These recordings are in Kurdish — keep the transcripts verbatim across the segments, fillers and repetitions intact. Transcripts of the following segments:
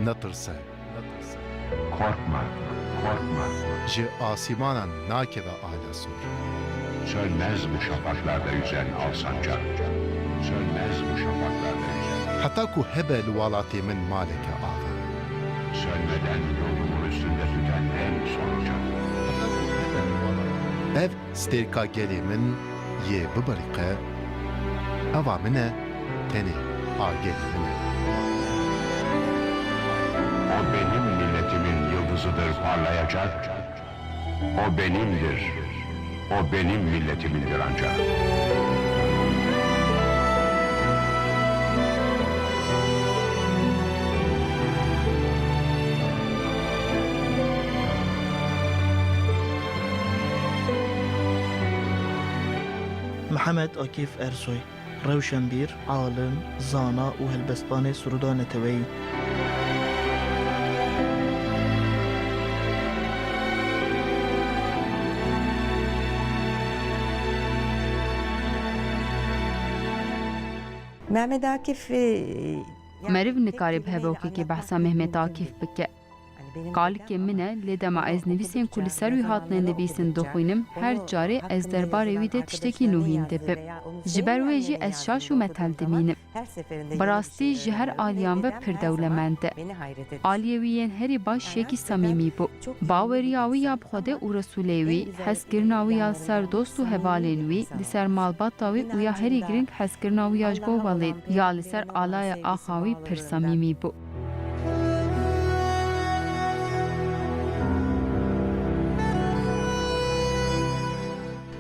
Netirse. Korkma, korkma. Ji asîmanan nakeve ala sor. Sönmez bu şafaklarda yüzen al sancak. Sönmez bu şafaklarda yüzen. Heta ku hebe li welatê min maleke ava. Sönmeden yolumun üstünde tüten en son ocak. Heta ku hebe li welatê min. Ev stêrka gelê min yê bibiriqe, eva min e, tenê a gelê min e. O benim milletimin yıldızıdır, parlayacak. O benimdir. O benim milletimindir ancak. Mihemed Akîf Ersoy, rewşenbîr, alim, zana û helbestvanê sirûda neteweyî. Mehmet Akif, e, Meriv nikare bi hevokekê behsa Mehmet Akîf bike. Kalikê min e, lê dema ez nivîsên ku li ser wî hatine nivîsîn dixwînim, her carê ez derbarê wî de tiştekî nû hîn dibim. Ji ber wê jî ez şaş û metel dimînim. Bi rastî ji her aliyan ve pir dewlemend e. Aliyê wî yên herî baş yekî samîmî bû. Baweriya wî ya bi Xwedê û Resûlê wî, hezkirina wî ya li ser dost û hevalên wî, li ser malbata wî û ya herî giring hezkirina wî ya ji bo welêt, ya li ser alaya axa wî pir samîmî bû.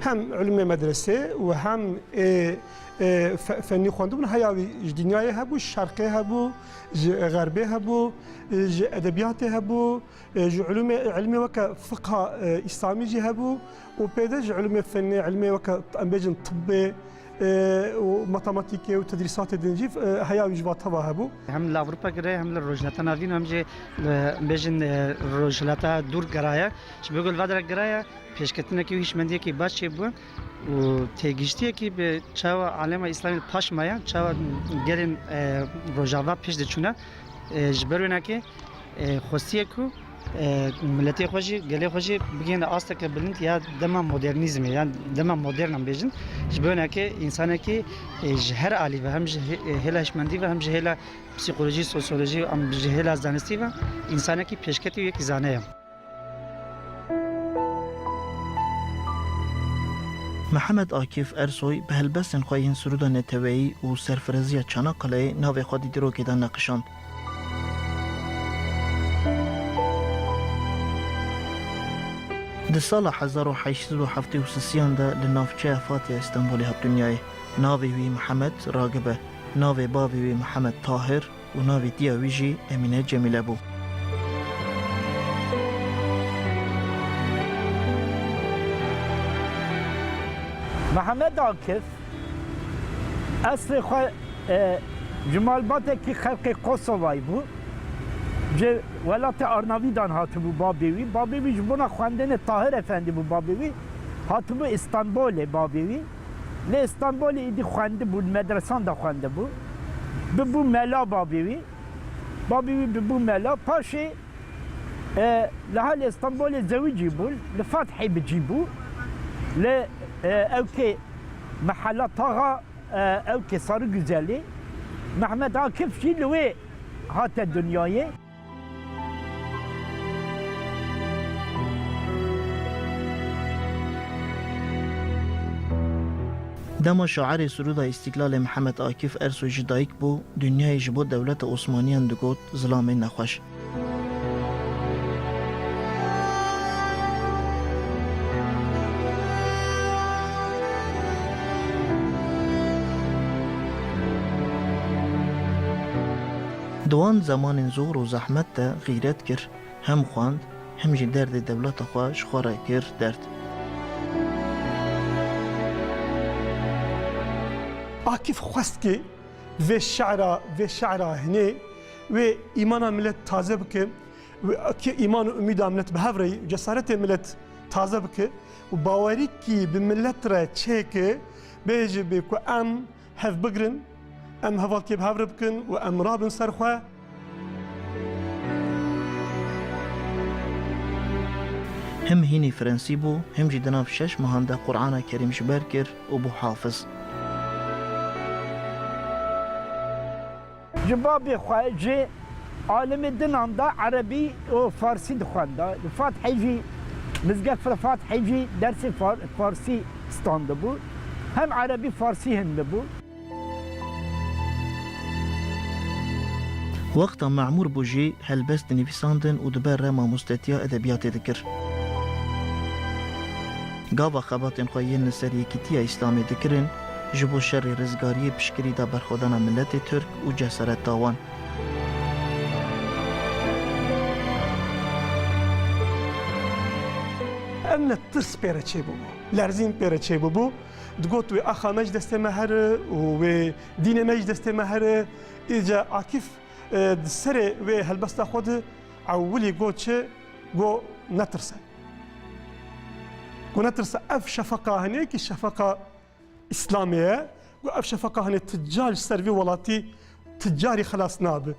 Hem ilmê medrese û hem, e, e, fe-, fennî xwendibûn heya wî ji dinyayê hebû, ji şerqê hebû, ji xerbê hebû, e, ji edebiyatê hebû, e, ji ilmê, ilmê weke fiqha, e, îslamî jî hebû û pê de ji ilmê fennê, ilmê weke, em bêjin, tibbê, e, û matematîkê û tedrîsatê din jî, e, heya wî ji va teva hebû. Hem li Ewropa giraye, hem li Rojhilata Navîn, hem jî, e, bêjin, e, Rojhilata dûr giraye. Ji bo ku li va dera giraye, pêşketinekî û hişmendiyekî baş çêbû û têgihiştiyekî bi çawa alema Îslamî paş maye, çawa gelên, e, Rojava pêş diçûne. E, ji ber wênekê, e, xwestiye ku, e, miletê xwe jî, gelê xwe jî bigihîne asteke bilind ya dema modernîzmê, yan dema modern em bêjin. Ji ber wênekê însanekî, e, ji her alî ve, hem ji hê-, e, hêla hişmendî ve, hem ji hêla psîkolojî, sosyolojî, em ji hêla zanistî ve, însanekî pêşketî û yekî zane ye. Mihemed Akîf Ersoy bi helbestên xwe yên sirûda neteweyî û serfireziya Çanakkale'yê navê xwe di dîrokê de neqişand. Di sala hezar û heşt sed û heftê û sisiyan de li navçeya Fatiya Stenbolê hat dinyayê. Navê wî Mihemed Ragib e. Navê bavê wî Mihemed Tahir û navê diya wî jî Emîne Cemîle bû. Mihemed Akif eslê xwe, e, ji malbatekî xelkê Kosovayê bû. Ji welatê Arnavîdan hatibû babê wî. Babê wî ji bona xwendinê Tahir Efendî bû babê wî. Hatibû Îstanbolê babê wî. Li Îstanbolê êdî xwendibû, li medresan de xwendibû. Bibû mela babê wî. Babê wî bibû mela. Paşê, e, li halê Îstanbolê zewicî bû, li Fathê bicî bû. Li, e, ewkê Mehela Taxa, e, ewkê Sarı Güzelî. Mehmet Akif jî li wê hate dinyayê. Dema şairê Sirûda Îstîklalê Mihemed Akîf Ersoy ji dayik bû, dinyayê ji bo dewleta Osmaniyan digot, zilamê nexweş. Di wan zemanên zor û zehmet de xîret kir, hem xwend, hem jî derdê dewleta xwe ji xwe re kir derd. Akîf xwest ki vê şe'ra, vê şe'ra hinê wê îmana milet taze bike, wê ki îman û umîda milet bi hev re yî, cesaretê milet taze bike û bawerî ki bi milet re çêke, bêje bê ku em hev bigrin, em hevalkê bi hev re bikin û em rabin ser xwe. Him hînî Frensî bû, him jî di nav şeş mehan de Qur'ana Kerîm ji ber kir û bû hafiz. Ji babê xwe jî alimê dinan de erebî û farsî dixwenda. Li Fatihê jî, mizgefta Fatihê jî dersê far-, farsî standibû. Hem erebî farsî hindibû. Wexta memûr bû jî helbest dinivîsandin û di ber re mamostetiya edebiyatê dikir. Gava xebatên xwe yên li ser yekîtiya Îslamê dikirin, ji bo şerê rizgariyê piştgirî da berxwedana miletê Tirk û cesaret da wan. Ev ne tirs pê re çêbûbû, lerzîn pê re çêbûbû. Digot, wê axa me ji destê me here û wê dînê me ji destê me here. Îca Akîf, e, di serê wê helbesta xwe de ewilî got çi? Got, netirse. Got, netirse, ev şefeqa hinê ki şefeqa Îslamê ye. Got, ev şefeqa hinê ti car ji ser vî welatî, ti carî xelas nabe.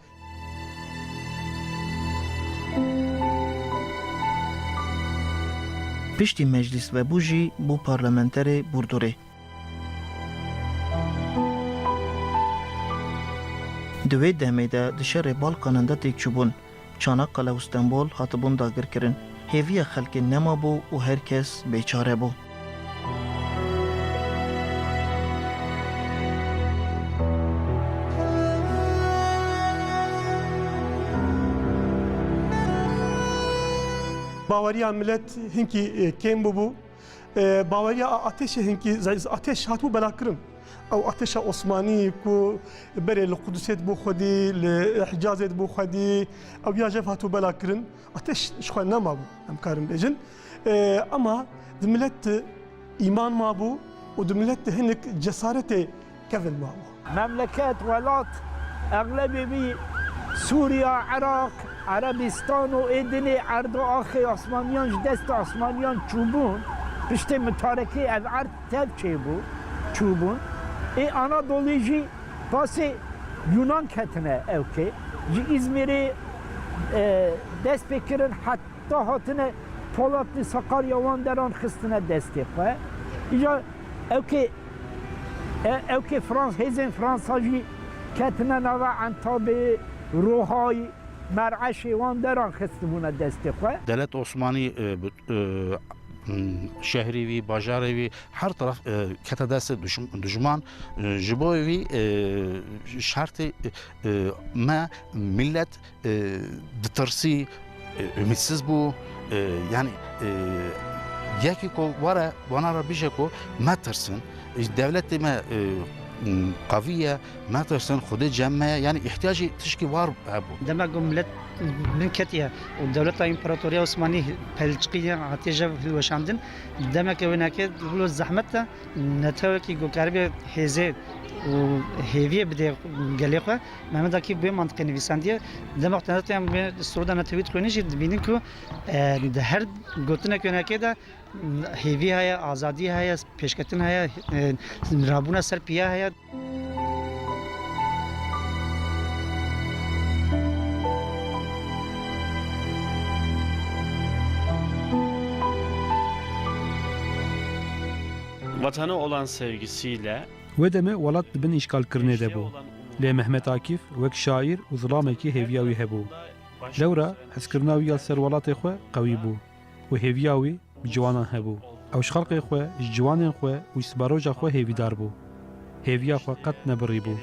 Piştî meclîs vebû jî bû parlamenterê Burdurê. Di wê demê de di şerê Balkanan de têk çûbûn. Çanakkale û Stenbol hatibûn dagirkirin. Hêviya xelkê nemabû û her kes bêçare bû. Baweriya milet hinkî, e, kêm bûbû. E, baweriya a-, Ateşê hinkî, ze-, Ateş hatibû belakirin. Ew Ateşa Osmanî ku berê li Qudusê dibû xwedî, li Hicazê dibû xwedî, ew ya jev hatibû belakirin. Ateş ji xwe nemabû, em karin bêjin. E, ema di milet de îman mabû û di milet de hinek cesaretê kevin mabû. Memleket, welat, exlebê wî Sûriya, Iraq, Erebîstan û ê dinê erdo axê Osmaniyan ji destê Osmaniyan çûbûn, piştê mutarekê ev erd tev çêbû, çûbûn. Ê Anadolî jî pasê Yunan ketine ewkê. Ji Îzmîrê, e, dest pê kirin heta hatine Polatlı, Sakarya wan deran xistine destê xwe. Îca ewkê, e, ewkê Frans-, hêzên Fransa jî ketine nava Entabê, Rohay, Mer'eşê wan deran xistibûne destê xwe. Devlet Osmanî, e, bi, e, m, şehrê wî, bajarê wî, her taraf, e, kete destê duş-, dijman. E, ji bo wî, e, şertê, e, me, millet, e, ditirsî, e, umîtsiz bû. E, yanî, e, yekî ku were, wana re bije ku metirsin. E, dewletê me, e, m, qewî ye, metirsin, Xwedê cem me ye. Yanî îhtiyacî tişkî war hebû. Dema ku millet bin ketiye û dewleta împaratoriya Osmanî pelçiqî hatiye jev hilweşandin, demeke wênekê wilo zehmet de netewekî ku karibe hêzê û hêviyê bide gelê xwe, Mehmet Akîf bi vê mantiqê nivîsandiye. Dema te em vê stroda netewî dixwînin jî dibînin ku, e, di her gotinek wênekê de hêvî heye, azadî heye, pêşketin heye, e, rabûna ser piya heye. Vatana olan sevgisiyle Wê demê welat di bin îşgalkirinê de bû. Lê Mehmet Akîf wek şaîr û zilamekî hêviya wî hebû. Lewra hezkirina wî ya li ser welatê xwe qewî bû û hêviya wî bi ciwanan hebû. Ew ji xelkê xwe, ji ciwanên xwe û ji siberoja xwe hêvîdar bû. Hêviya xwe qet nebirîbû.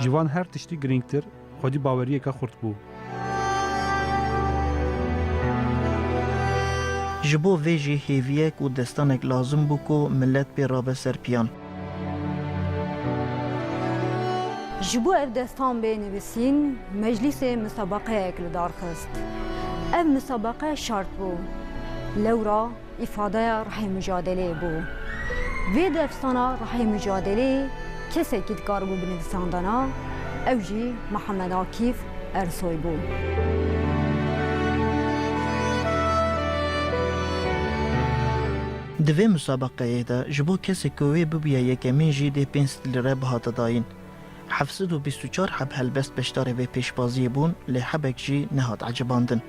Ji van her tiştî girîngtir, xwedî baweriyeke xurt bû. Ji bo vê jî hêviyek û destanek lazim bû ku milet pê rabe ser piyan. Ji bo ev destan bê nivîsîn, meclîsê misabeqeyek li dar xist. Ev misabeqe şert bû. Lewra îfadeya rihê mucadeleyê bû. Vê defsana rihê mucadeleyê kesekî dikaribû binivîsandana, ew jî Mihemed Akîf Ersoy bû. Di vê musabeqeyê de ji bo kesê ku wê bibûye yekemîn jî dê pênc sed lîre bihate dayîn. Heft sed û bîst û çar heb helbest beşdarê vê pêşbaziyê bûn, lê hebek jî nehat ecibandin.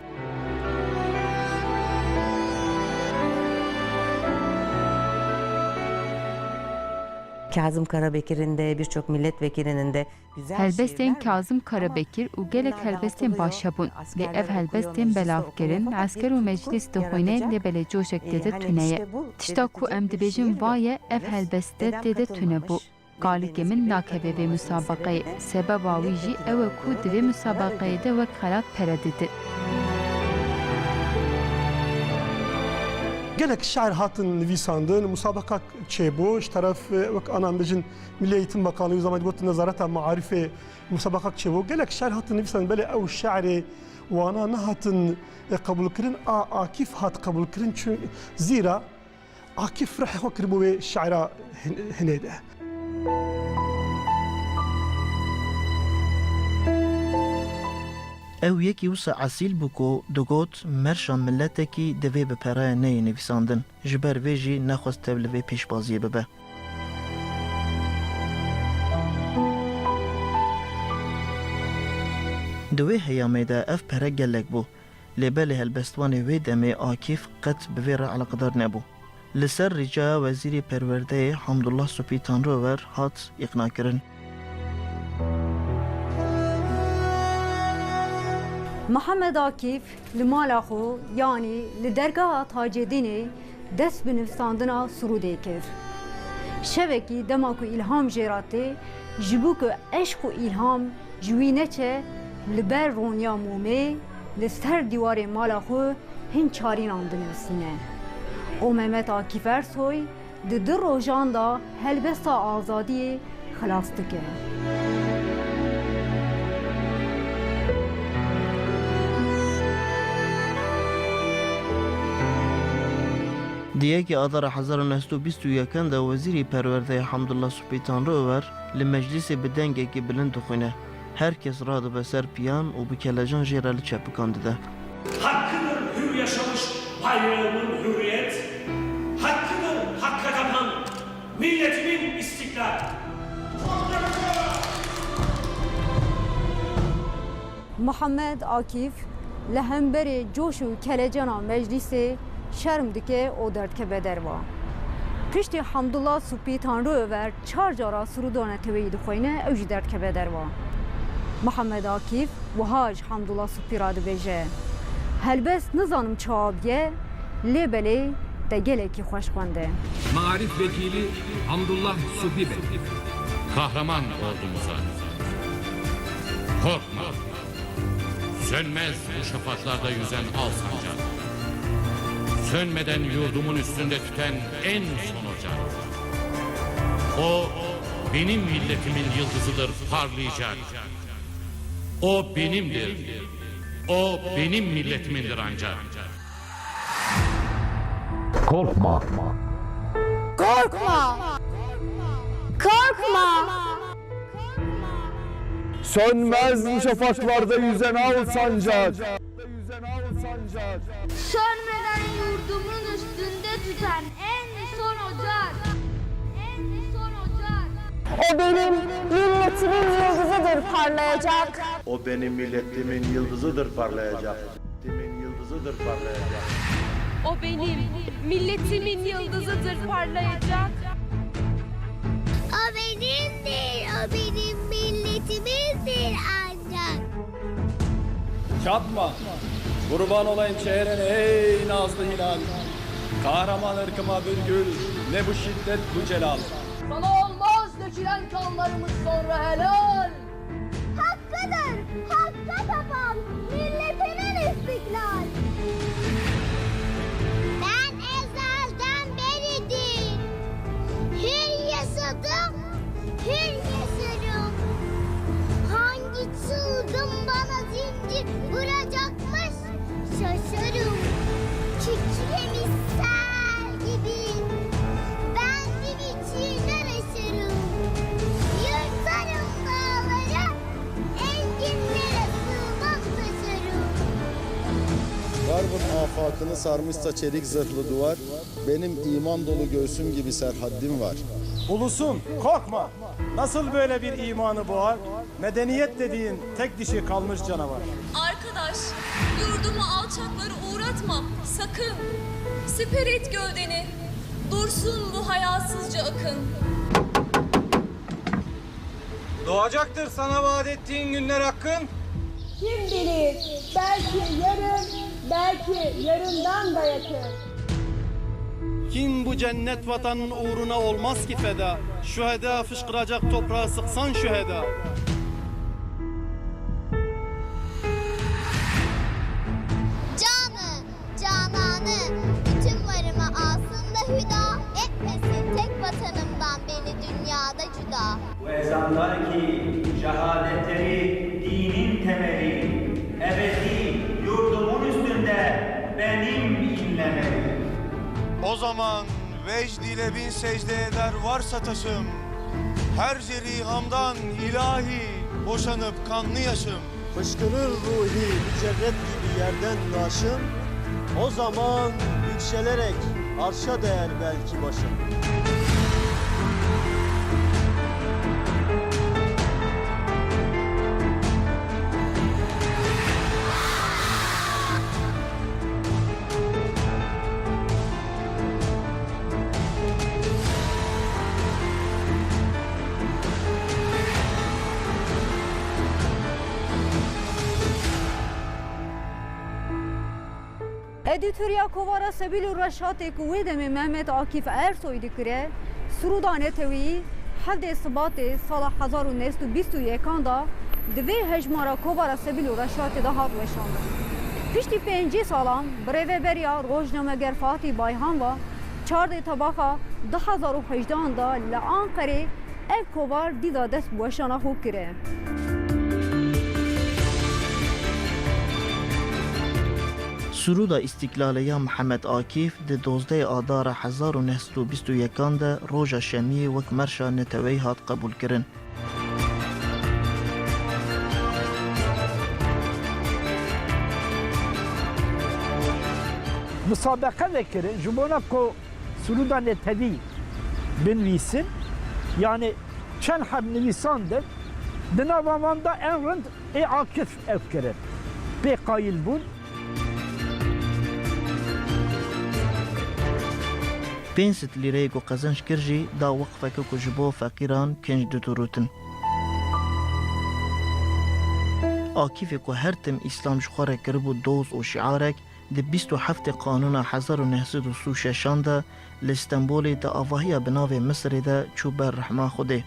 Kazım Karabekir'in de, birçok milletvekilinin de güzel Helbestên şiirler var. Kazım Karabekir û gelek helbestên baş hebûn, lê ev helbestên belavkirin, esker û meclîs dixwîne, lê belê coşek tê de tune ye. Tişta ku em dibêjin va ye, ev helbest de tê de tune bû. Kalikê min nakeve vê musabeqeyê. Sebeba wî jî ew e ku di vê musabeqeyê de wek xelat pere didin. Gelek şair hatin nivîsandin, musabeqa çêbû, ji teref, wek anan bijin, Milli Eğitim Bakanlığı, zaman gotin Nezareta Maarifê, musabeqa çêbû. Gelek şair hatin nivîsandin, belê ew şairê wana nehatin qebûlkirin, a Akîf hat qebûlkirin, çun-, zîra Akîf rihê xwe kiribû wê şiira hin-, hinê de. Ew yekî wisa esîl bû ku digot, merşa miletekî divê bi pereyê neyê nivîsandin. Ji ber vê jî nexwest tev li vê pêşbaziyê bibe. Di wê heyamê de ev pere gelek bû. Lê belê helbestvanê wê demê Akîf qet bi vê re eleqedar nebû. Li ser rîcaya Wezîrê Perwerdeyê Hamdullah Supî Tanrıöver hat îqnakirin. Mihemed Akîf li mala xwe, yanî li dergaha Tacedînê dest bi nivîsandina sirûdê kir. Şevekî dema ku îlham jê re tê, ji bo ku eşq û îlham ji wî neçe, li ber roniya mûmê li ser dîwarê mala xwe hin çarînan dinivîsîne û Mehmet Akîf Ersoy di du rojan de helbesta azadiyê xilas dike. Di yekê Adara hezar û neh sed û bîst û yekan de Wezîrî Perwerdeyê Hamdullah Supî Tanrıöver li meclîsê bi dengekî bilind dixwîne. Her kes radibe ser piyan û bi kelecan jê re li çepikan dide. Hakkıdır hür yaşayış, bayrağımın hürriyet, hakkıdır hakka tapan milletimin istiklal. Mihemed Akîf li hemberî coş û kelecana meclîsê şerm dike û derdikeve derva. Piştî Hamdullah Supî Tanrıöver çar cara sirûda neteweyî dixweyne, ew jî derdikeve derva. Mihemed Akîf wiha ji Hamdullah Supî re dibêje, Helbest nizanim çawa bûye, lê belê te gelekî xweş xwende. Maarif vekili Hamdullah Supî Bey. Kahraman ordumuza. Korkma. Sönmez bu şafaklarda yüzen al sancak. Sönmeden yurdumun üstünde tüten en son ocak. O benim milletimin yıldızıdır, parlayacak. O benimdir. O benim milletimindir ancak. Korkma. Korkma. Korkma. Sönmez bu şafaklarda yüzen al sancak. Sönmeden yurdumun üstünde tüten en son ocak. En son ocak. O benim milletimin yıldızıdır parlayacak. O benim milletimin yıldızıdır parlayacak. Milletimin yıldızıdır parlayacak. O benim milletimin yıldızıdır parlayacak. O benimdir, o benim milletimindir ancak. Çatma, kurban olayım şehrine ey nazlı hilal. Kahraman ırkıma bir gül, ne bu şiddet bu celal. Sana olmaz dökülen kanlarımız sonra helal. Hakkıdır hakka tapan milletimin istiklal. Ben ezelden beridir hür yaşadım, hür yaşarım. Hangi çılgın bana zincir vuracakmış? Şaşarım, kükremiş sel gibi. Ben gün içinde neşerim. Yırtarım dağları, enginlere sığmaz taşarım. Garbın afakını sarmışsa çelik zırhlı duvar, benim iman dolu göğsüm gibi serhaddim var. Ulusun, korkma! Nasıl böyle bir imanı boğar? Medeniyet dediğin tek dişi kalmış canavar. Arkadaş, yurdumu alçaklara uğratma, sakın. Siper et gövdeni, dursun bu hayasızca akın. Doğacaktır sana vaat ettiğin günler hakkın. Kim bilir, belki yarın, belki yarından da yakın. Kim bu cennet vatanın uğruna olmaz ki feda? Şu heda fışkıracak toprağı sıksan şu heda. Canı, cananı, bütün varımı alsın da hüda, etmesin tek vatanımdan beni dünyada cüda. Bu ezanlar ki şehadetleri dinin temeli, ebedi yurdumun üstünde benim inlemeli. O zaman vecd ile bin secde eder varsa taşım, her zerî gamdan ilahi boşanıp kanlı yaşım. Fışkırır ruhi mücerret gibi yerden taşım, o zaman yükselerek arşa değer belki başım. Edîtoriya Kovara Sebîl û Reşatê ku wê demê Mehmet Akîf Ersoy dikire, Sirûda Netewî, hevdê Sibatê sala hezar û neh sed û bîst û yekan de di vê hejmara Kovara Sebîl û Reşatê de hat weşandin. Piştî pêncî salan birêveberiya rojnameger Fatî Bayhan ve çardê Tebaxa du hezar û hejdehan de li Anqerê ev kovar dîsa dest bi weşana xwe kire. Sirûda Îstîklalê ya Mihemed Akîf di dozdehê Adara hezar û neh sed û bîst û yekan de roja şemiyê wek merşa neteweyî hat qebûlkirin. Misabeqe vekirin, ji bona ku sirûda netewî binivîsin, yanî çend heb nivîsandin, di nava van de en rind ê Akif ew kirin. Pê qayîl bûn. Pênc sed lîreyê ku qezenc kir jî da weqfeke ku ji bo feqîran kênc didirûtin. Akîfê ku her tim Îslam ji xwe re kiribû doz û şiarek, di bîst û heftê Qanûna hezar û neh sed û sî û şeşan de li Stenbolê di avahiya bi navê Misirê de çû ber rehma Xwedê.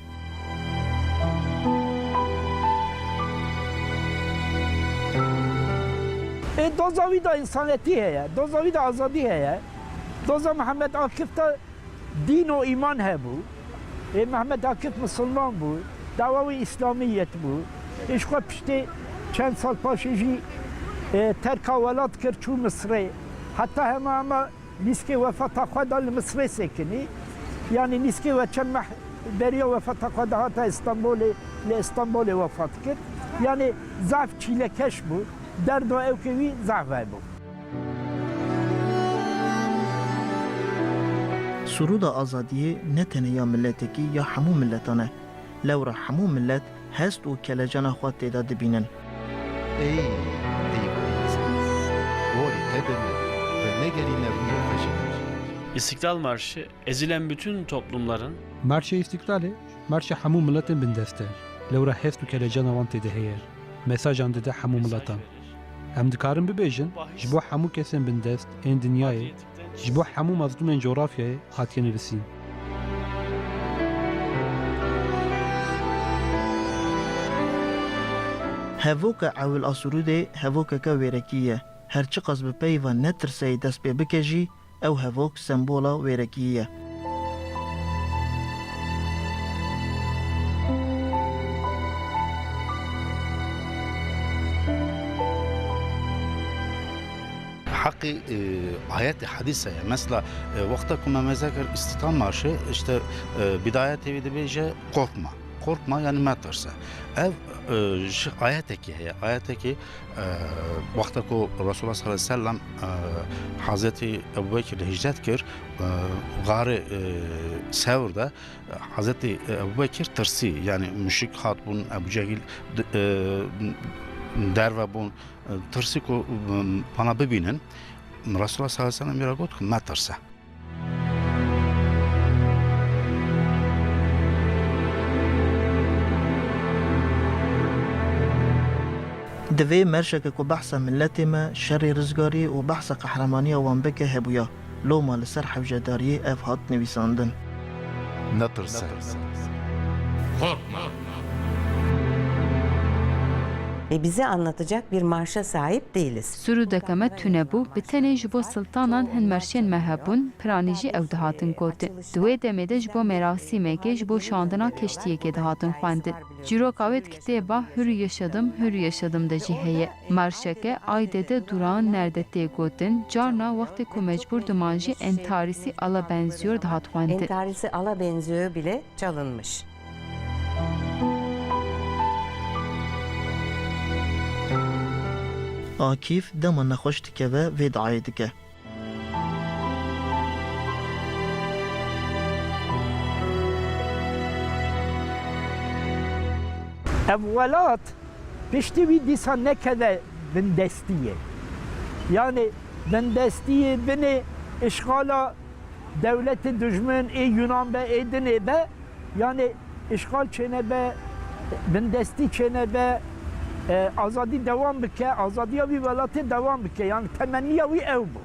Ê doza wî de însanetî heye, doza wî de azadî heye. Doza Mihemed Akif de dîn û îman hebû. Ê Mehmet Akif misilman bû, dawa wî îslamiyet bû. Ê ji xwe piştê çend sal paşê jî, e, terka welat kir, çû Misrê. Heta hema hema nîskê wefata xwe da li Misrê sekinî. Yanî nîskê we çend meh beriya wefata xwe da hate Îstanbulê, li Îstanbulê wefat kir. Yanî zaf çîlekeş bû, derdo ewkê wî zaf hebû. Sirûda azadiyê ne tenê ya miletekî ya hemû miletan e. Lewra hemû milet hest û kelecana xwe tê de dibînin. Ey, ey, ey, borî te demê, venegerî nermî xwe ji min. İstiklal Marşı ezilen bütün toplumların Marşê Îstîklalê, marşê hemû miletên bindest e. Lewra hest û kelecana wan tê de heye. Mesajan dide hemû miletan. Em dikarin bibêjin, ji bo hemû kesên bindest ên dinyayê, ji bo hemû mezlûmên cografyayê hatiye nivîsîn. Hevoka Ewil a Sirûdê hevokeke wêrekî ye. Her çiqas bi peyva netirseyî dest pê bike jî, ew hevok sembola wêrekiyî ye. Heqî, e, ayetê hedîs heye. Mesela, e, wexta ku me meze kir Îstiklal Marşı, işte, e, bidayetê wî dibêje, "Korkma." Korkma, yani metirse. Ev, e, ji ayetekî heye. Ayetekî, e, wexta ku Resulullah sallallahu aleyhi ve sellem, e, Hazretî Ebu Bekir li hicret kir, e, garê, e, Sewr de, e, Hazretî Ebu Bekir tirsî, yani müşrik hatbûn, Ebu Cehil d-, e, derve bûn, e, tirsî ku, e, pana bibînin. Resulullah sallallahu aleyhi ve sellem wî re got ku metirse. Divê merşeke ku behsa miletê me, şerê rizgarî û behsa qehremanîya wan bike hebûya. Loma li ser hewcedariyê ev hat nivîsandin. Netirse. Korkma. Ve bize anlatacak bir marşa sahip değiliz. Sirûdeke me tune bû, bi tenê ji bo siltanan hin merşên me hebûn, piranî jî ew dihatin gotin. Di wê demê de ji bo merasîmekê, ji bo şandina keştiyekê dihatin xwendin. Çîroka wê di kitêba Hür yaşadım, hür yaşadım de jî heye. Marşeke Ay dede durağın nerede tê gotin, carna wextê ku mecbûr diman jî Entarisi ala benziyor dihat xwendin. Entarisi ala benziyor bile çalınmış. Akîf dema nexweş dikeve vê diayê dike. Ev welat piştî wî dîsa nekeve bindestiyê. Yanî bindestiyê binê îşxala dewletên dijmin ê Yunan be, ê dinê be, yanî îşxal çênebe, bindestî çênebe, e, azadî dewam bike, azadiya wî welatê dewam bike. Yanî temenniya wî ew bû.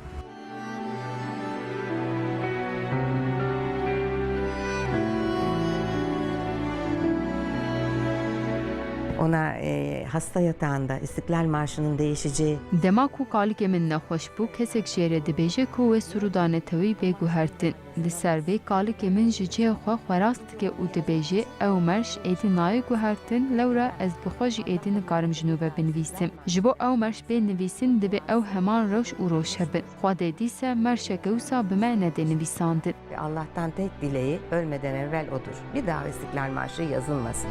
Ona e, hasta yatağında İstiklal Marşı'nın değişeceği Dema ku kalikê min nexweş bû, kesek jê re dibêje ku wê sirûda netewî bê guhertin. Li ser vê kalikê min ji cihê xwe xwerast dike û dibêje, ew merş êdî nayê guhertin, lewra ez bi xwe jî êdî nikarim ji nû ve binivîsim. Ji bo ew merş bê nivîsîn, divê ew heman rewş û roj hebin. Xwedê dîse merşeke wisa bi me nedê nivîsandin. Ve Allah'tan tek dileği ölmeden evvel odur. Bir daha İstiklal Marşı yazılmasın.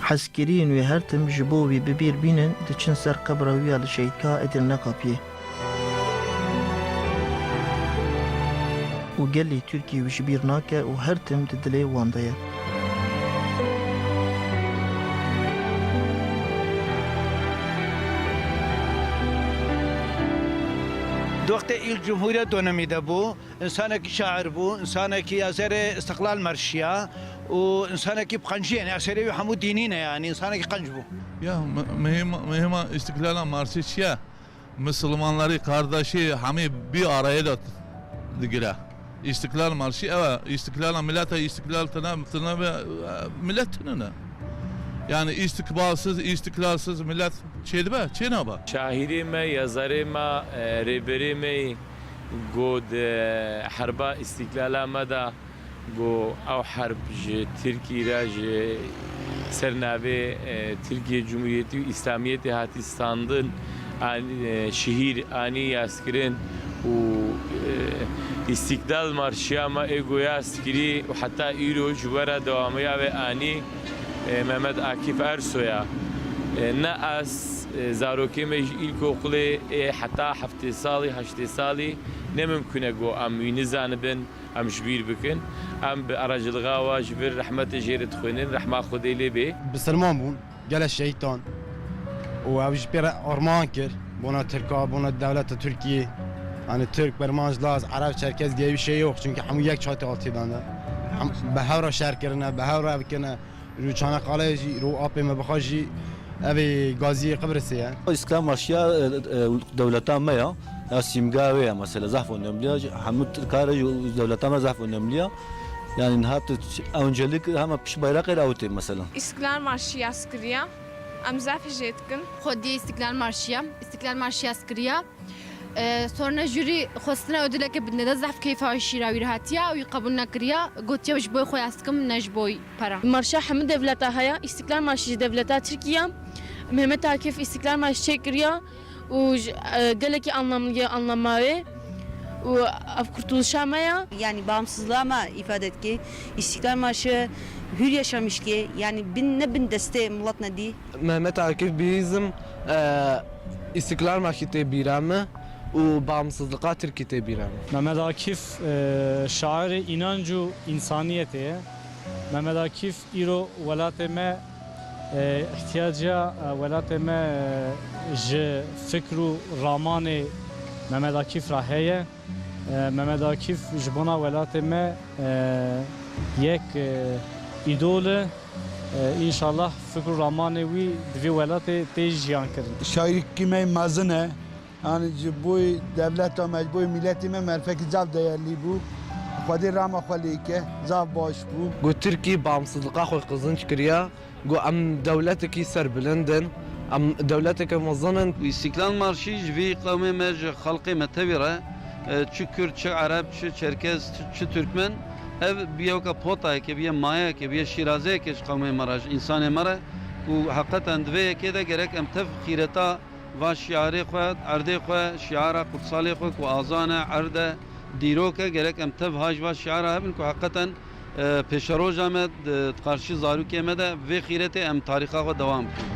Hezkiriyên wê her tim ji bo wî bi bîr bînin, diçin ser qebra wî ya li Şehîdgeha Edirne Kapiyê. Û gelê Tirkiyê wî ji bîr nake û her tim di dilê wan de ye. Di wextê îlk cumhuriyet dönemî de bû. Însanekî şair bû, însanekî ya serê Îstiqlal Marşiya û însanekî bi qenciyê, yanî eserê wî hemû dînî ne, yanî însanekî qenc bû. Ya, mi-, mühima, mühima İstiklal Marşı çi ye? Misilmanları, kardeşi hemî bir araya da digire. İstiklal Marşı, evet, İstiklal, milete İstiklal tine, tine ve, e, millet tine ne? Yani istikbalsız, istiklalsız millet çê dibe, çê nabe? Şairê me, yazarê me, e, rêberê me, Got, e, herba îstîklala me de, got, ew herb ji Tirkî re, ji ser navê, e, Tirkiye Cumhuriyeti û Îslamiyetê hatî standin, an-, e, şihîr anî yazkirin û, e, Îstîklal Marşiya me ê got yazkirî û heta îro ji we re dewamiya wê anî, e, Mehmet Akif Ersoy e. E, ne ez, e, zarokê me ji îlkokulê ê heta heftê salî, heştê salî, ne mimkun e ku em wî nizanibin, em ji bîr bikin. Em bi aracilixa we ji vir rehmetê jê re dixwînin, rehma Xwedê lê bê. Bisilman bûn, gelek şehîd dan û ew jî pê re armağan kir bona Tirka, bona dewleta Tirkiyê. Yanî Tirk, Birmanc, Laz, Ereb, Çerkez diye bir şey yok. Çünkü hemû yek çatı altê dan de. Hem, bi hev re şer kirine, bi hev re ev kirine. Rû Çanakkale jî, rû apê me bixwe jî, ev ê gaziyê Qibrisê ye. Îslam Marşiya, e, e, dewleta me ya, ya sîmga wê ye mesela, zehf önemli ya, hemû kare dewleta me zehf önemli ya. Yani niha tu öncelik hema piş bayrak el avutê mesela. Îstiklal Marşiya yaz kiriye, em zehf jê dikin. Xwediyê Îstiklal Marşiya, Îstiklal Marşiya yaz kiriye. E, sonra jûrî xwestine ödüleke bidine de zehf keyfa wî şîra wî re hatiye û wî qebûl nekiriye. Gotiye ji bo xwe yaz dikim, ne ji bo para. Marşa hemû devleta heye, Îstiklal Marşî ji devleta Tirkiye. Mehmet Akif Îstiklal Marşî çêkiriye û ji, e, gelekî anlamlı ye, anlama wê û ev kurtuluşa me ya. Yani bağımsızlığa me ifade etki. İstiklal Marşı hür yaşamış ki, yani bin, ne bin deste millet ne di. Mehmet Akif bizim, e, İstiklal Marşı tê bîra me û bağımsızlığa Tirkî tê bîra me. Mehmet Akif, e, şairê înanc û însaniyetê ye. Mehmet Akif îro welatê me, e, îhtiyaca, e, welatê me, e, ji fikr û ramanê Mehmet Akif re heye. E, Mehmet Akif ji bona welatê me, e, yek, e, îdol e. E, înşallah fikr û ramanê wî di vî welatê tê jiyan kirin. Şaîrkî me mezin e. Yanî ji bo dewleta me, ji bo miletê me merfekî zaf değerlî bû. Xwedê rama xwe lê ke, zaf baş bû. Got Tirkî bağımsızlığa xwe qizınç kiriya. Got em dewletekî serbilind in, em dewleteke mezin in. Îstîklal Marşî ji vî qewmê me, ji xelqê me tevî re, e, çi Kurd, çi Ereb, çi Çerkez, çi, çi Türkmen, ev bûye weke potayeke, bûye mayeyeke, bûye şîrazeyeke ji qewmê me re, ji însanê me re, ku heqeten di vê yekê de gerek em tev xîreta va şiarê xwe, erdê xwe, şiara qutsalê xwe ku azan e, erd e, dîrok e, gerek em tev ha ji va şiara hebin ku heqeten, e, pêşeroja me di, di qarşî zarokê me de vê xîretê em tarîxa xwe dewam bikin.